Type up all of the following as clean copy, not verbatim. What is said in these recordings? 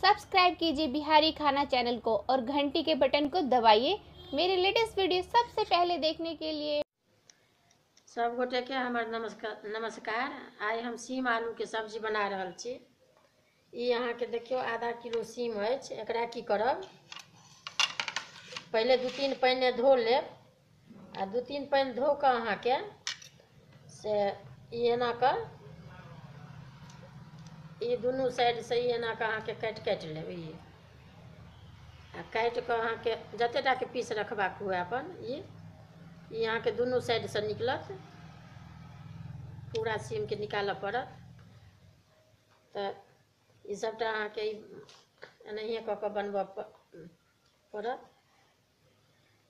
Subscribe कीजिए बिहारी खाना channel को और घंटी के बटन को दबाइए मेरे लेटेस्ट वीडियो सबसे पहले देखने के लिए। सब गोटे के हमर नमस्कार नमस्कार। आइ हम सीम आलू के सब्जी बना रहल छी। ई अहाँ के देखियो आधा किलो सीम अछि। एकरा की करब, पहले 2-3 पानि धो लेब आ 2-3 पानि धो के अहाँ के से ई एना क ई दुनू साइड से ई एना क अहाँ के काटि काटि लेब। ई आ काटि के अहाँ के जतेटा के पीस रखबाक हुए अपन ई अहाँ के दुनू साइड से निकलत। पूरा सीम के निकालऽ पड़त। तऽ ई सबटा अहाँ के एनाहिए कऽ कऽ बनबऽ पड़त।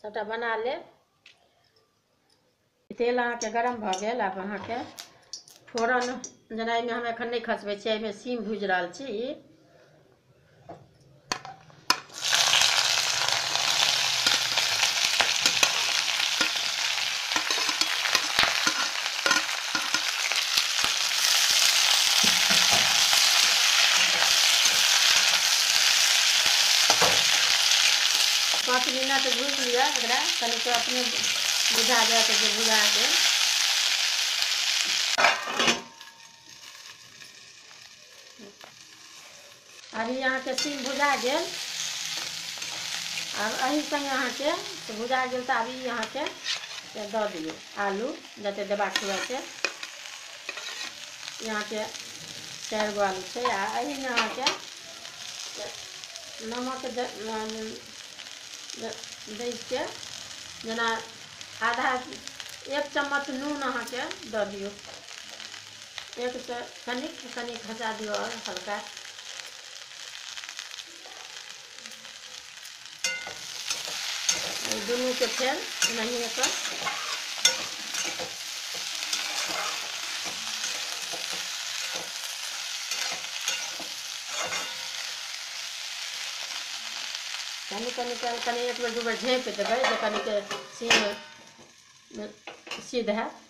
सबटा बना लेब। तेल अहाँ के गरम भऽ गेल। आब अहाँ के फोरन जेना एहिमे हम एखन नहि खसबै छियै, एहिमे सीम भुजि रहल छी। ई पाँच मिनट भूजि लिअ एकरा, कनिक अपने बुझा जायत जे भुजा गेल। आब ई अहाँके सीम भुजा गेल। आब एहि सङ्गे अहाँके भुजा गेल तऽ आब ई अहाँके दऽ दियौ आलू जते देबाक हुए से। ई अहाँके 4 गो आलू छै। आ एहिमे अहाँके नमक दैके जेना आधा 1 चम्मच नून अहाँके दऽ दियौ। एक से कनिक कनिक खसा दियौ आओर हल्का। दुनूके फेर एनाहिए कऽ कनि कनि कनि एक बेर 2 बेर झाँपि देबै जे कनिक सीम सिद्ध हैत।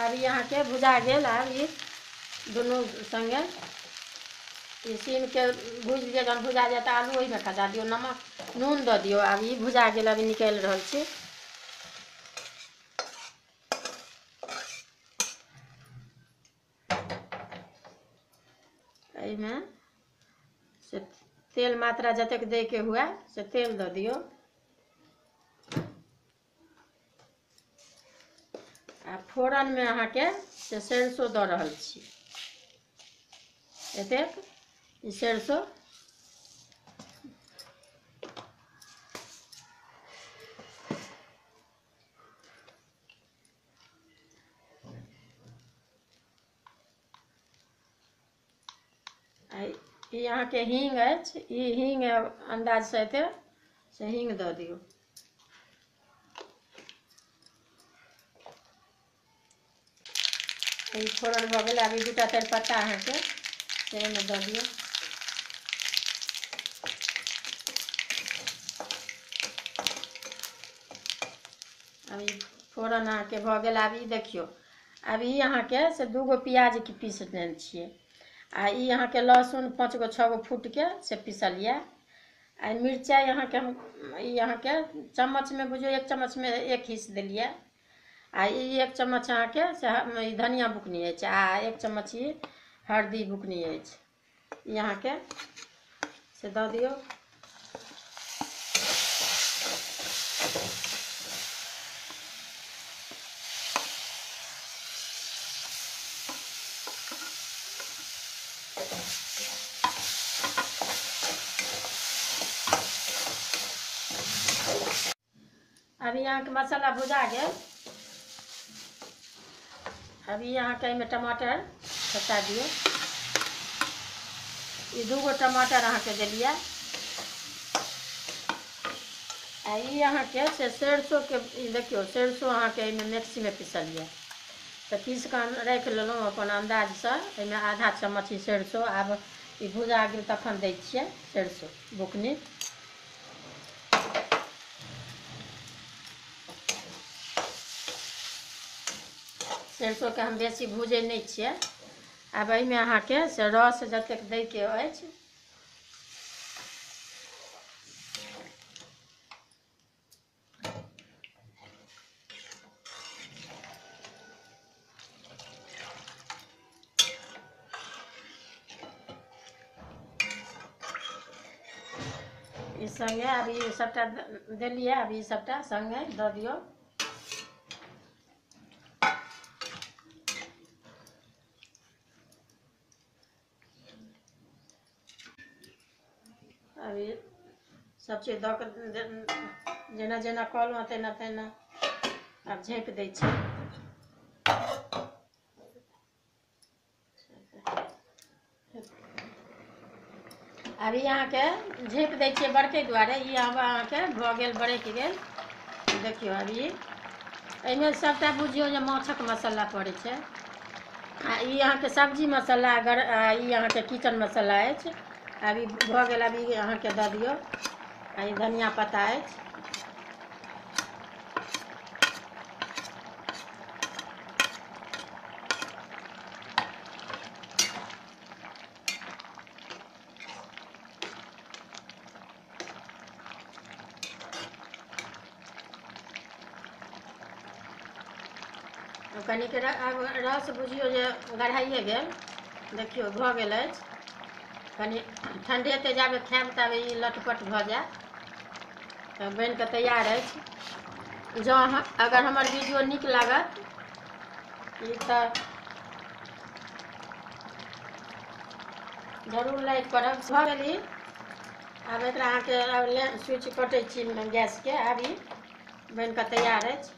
आब ई अहाँके भुजा गेल। आब ई दुनू सङ्गे ई सीमके भुजि लिअ। जहन भुजा जायत आलू ओहिमे खसा दियौ, नमक नून दऽ दियौ। आब ई भुजा गेल। आब निकालि रहल छी। एहिमे से तेल मात्रा जतेक दैके हुए से तेल दऽ दियौ। आ फोरनमे अहाँके से सरिसो दऽ रहल छी एतेक। ई सरिसो ई अहाँके हींग अछि। ई हींग अन्दाजसँ एते से हींग दऽ दियौ। ई फोरन भऽ गेल। आब ई 2टा तेजपत्ता अहाँके से एहिमे दऽ दियौ। आब ई फोरन अहाँके भऽ गेल। आब ई देखियौ, आब ई अहाँके से 2 गो प्याजके पीस देने छियै। आ ई अहाँके लहसुन 5 गो 6 गो फूटके से पीसल यऽ। आ मिरचाइ अहाँके हम ई अहाँके चम्मचमे बुझियौ 1 चम्मचमे 1 हिस्स देलियै। आ ई 1 चम्मच अहाँके से ई धनिया बुकनी अछि आ 1 चम्मच ई हरदी बुकनी अछि। ई अहाँके से दऽ दियौ। अभी अहाँके मसाला भुजा गेल। अभी अहाँके एहिमे टमाटर खसा दियौ। ई 2 गो टमाटर अहाँके देलियै। आ ई अहाँके से सरिसोके ई देखियौ सरिसो अहाँके एहिमे मिक्सीमे पीसल यऽ तऽ पीस कऽ राखि लेलहुँ अपन अन्दाजसँ। एहिमे आधा चम्मच ई सरिसो। आब ई भुजा गेल तखन दै छियै सरिसो बुकनी। सरिसोके हम बेसी भूजै नहि छियै। आब एहिमे अहाँके से रस जतेक दैके अछि ई संगे आब ई सबटा देलियै। आब ई सबटा संगे दऽ दियौ। आब ई सब चीज दऽ कऽ जेना जेना कहलहुँ तेना तेना आब झाँपि दै छी। आब ई अहाँके झाँपि दै छियै बड़कै दुआरे। ई आब अहाँके भऽ गेल, बरकि गेल। देखियौ आब ई एहिमे सबटा बुझियौ जे माछक मसाला पड़ै छै। आ ई अहाँके सब्जी मसाला, अगर ई अहाँके किचन मसाला अछि। आब ई भऽ गेल। आब ई अहाँके दऽ दियौ। आ ई धनिया पत्ता अछि। कनिक आब रस बुझियौ जे गढ़ाइए गेल। देखियौ भऽ गेल अछि। कनि ठण्ढेतै जाबे खायब ताबे ई लटपट भऽ जायत। तऽ बनिकऽ तैयार अछि। जँ अहाँ अगर हमर वीडियो नीक लागत ई तऽ जरूर लाइक करब। भऽ गेल ई। आब एकरा अहाँके आब स्विच कटै छी गैसके। आब ई बनिकऽ तैयार अछि।